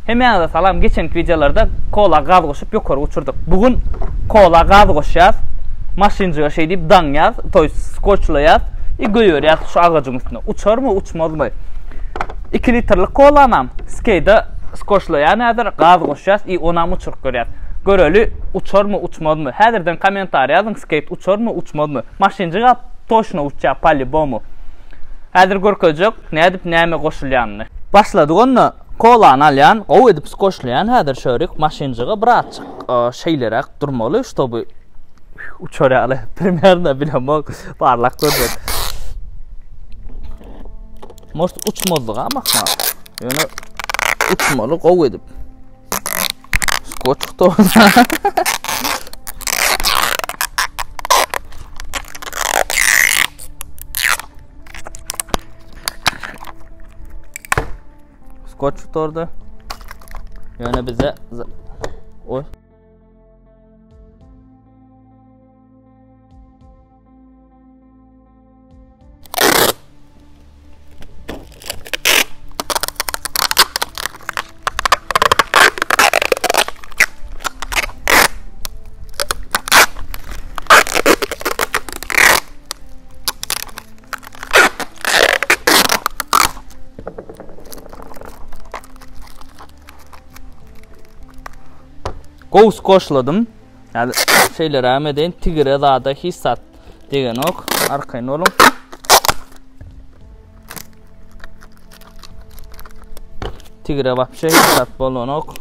Hemmäňize salam geçenki wideolarda kola gaz goşup ýokary uçurdyk. Bu gün kola gaz goşýas. Maşynjyga şeý diýip daňýas, to ýest skoçlaýas i goýberýäs şu agajyň üstüne. Uçarmy, uçmazmy? 2 litrlik kolanam skeýda skoçlaýan häzir gaz goşýas i onam uçuryp görýäs. Göreli uçarmy, uçmazmy? Häzirden kommentariý ýazyň skeýt uçarmy, uçmazmy? Maşynjyga toçno uçýar po-lýubomu. Häzir görkezjek nädip näme goşulýanyny. Başladyk onda. Kolany alýan, gowy edip skoçlaýan häzir şörik maşynjyga birazjyk şeýleräk durmaly, ştoby uçar ýaly. Примерно bilemok, barlap görjek. Может uçmazlyga ahmal. Ýöne uçmaly gowy edip. Skoç gutardy. Skoç tutardy. Ýöne bize Oy. Gowy skoşladym. Yani şeýleräm edeýin, tigire zada hiç zat degenok. Arkaýyn boluň. Tigire wapşe hiç zat bolanok.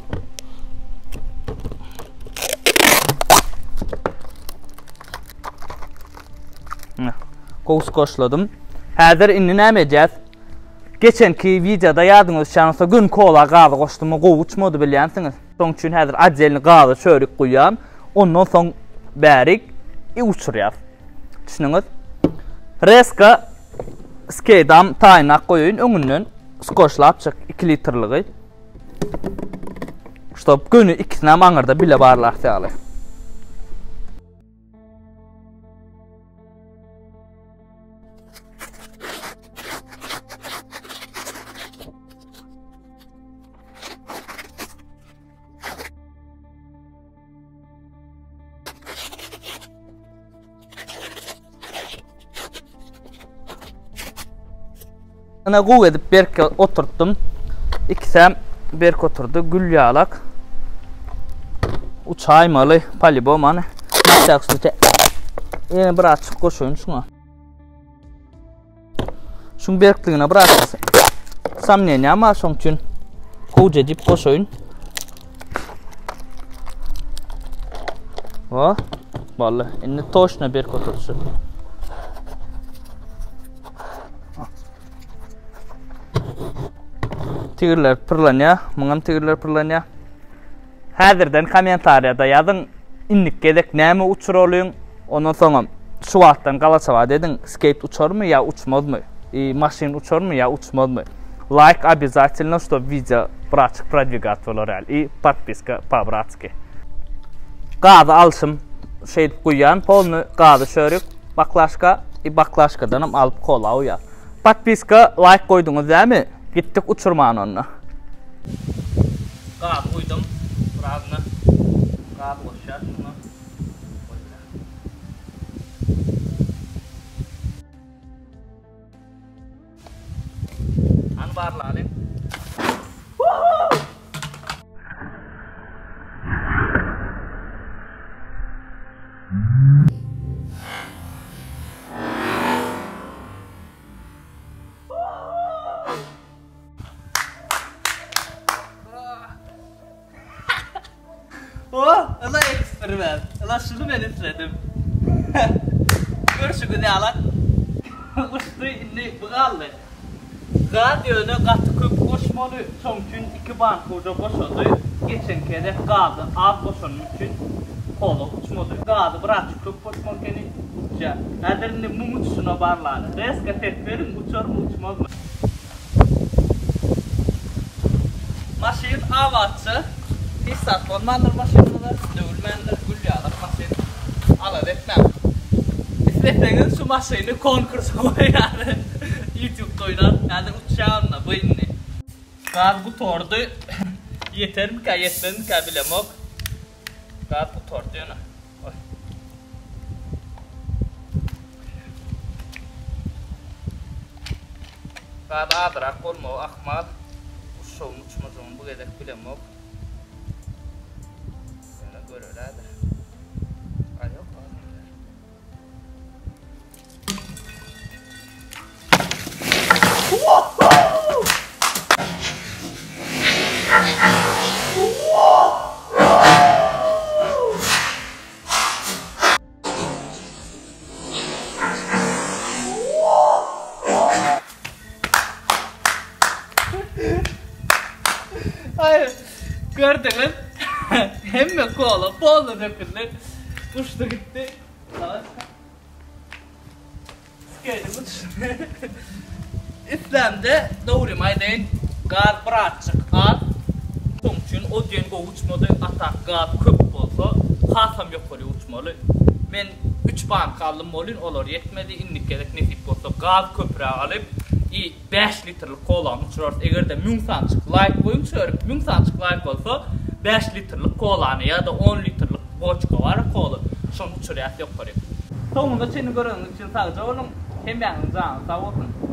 Gowy skoşladym. Häzir indi näme edýäs? Geçenki wideoda ýadyňyza düşýän bolsa gün kola gazy goşdum, gowy uçmady bilýänsiňiz. Şoň üçin häzir otdelny gazy çörük guýýan. Ondan soň bärik i uçurýas. Düşündiňiz? Reska skeýdam taýynak goýaýyn öňünden skoşlapjyk 2 litrligi. Ştob göni ikisinem aňyrda bile barlarys ýaly. Ine gowy edip berk oturtdym. Ikisem berk oturdy. Gül ýalak. Uçaýmaly polibom hany. Ýene bir açyk goşaýyn şuňa. Şuň berkligine bir açyk somneniýam bar şoň üçin gowja edip goşaýyn. O, boldy. Indi toşna berk oturdy. Tigirler pyrlanýar. Muňam tigirler pyrlanýar. Häzirden kommentariýada ýazyň, indiki gezek näme uçuralyň, ondan soňam şu wagtdan galaçabat ediň, skeýt uçarmy ýa uçmazmy, i maşyn uçarmy ýa uçmazmy. Laýk obýazatelno, ştob wideo birazçyk prodwigat bolar ýaly i podpiska po-bratski. Gazy alşym, şeýdip guýýan, polny gazy şörik baklaşka i baklaşkadanam alyp kola guýýan. Podpiska, laýk goýduňyz dämi? Gitdik uçurman onda. Gaz guýdum. Birazna gaz goşýas şuňa. Hany barlalyň. Oh, ila eksperiment. Ila şuny men isledim. Görşüňiz ýaly uçdy, indi bu galdy. Gaz ýöne gaty köp goşmaly, şoň üçin 2 banka uja boşady. Geçenki gezek gazy az goşanym üçin kola uçmady. Gazy birazjyk köp goşmaly ekeni. Uçýar. Häzir indi muň uçuşyna barlaly. Reska ses beriň, uçarmy, uçmazmy? Maşyn abatça. Hiç zat bolmandyr maşynymyza. Döwülmändir. Gül ýalak maşyn. Alada etmäň. Isleseňiz şu maşyny konkursa goýaryn. Youtube-da oýnap. Häzir uçýar onda bu indi. Gaz gutardy. Ýetermikä, ýetmezmikä bilemok. Gaz gutardy ýöne. Oý. Gaz azrak bolmagy ahmal. Uçjagymy uçmajagymy bu gezek bilemok. Ýöne göreli häzir. Aý ýok, azam däl. Aý, gördüňiz? Hemme kola polny döküldi. Uçdy gitdi. Islämde dogrymy aýdaýyn, gaz birazjyk az. Şoň üçin o diýen gowy uçmady, a tak gaz köp bolsa hasam ýokary uçmaly. Men üç banka aldym welin olar ýetmedi, indiki gezek nesip bolsa gaz köpräk alyp i bäş litrlik kolany uçurarys. Eger-de müň sanjyk laýk goýuň çörük müň sanjyk laýk bolsa bäş litrlik kolany ýa-da on litrlik boçka bar kola şony uçurýas ýokaryk. Soňuna çenli göreniňiz üçin sagja boluň. Hemmäňiziň janyňyz sag bolsun.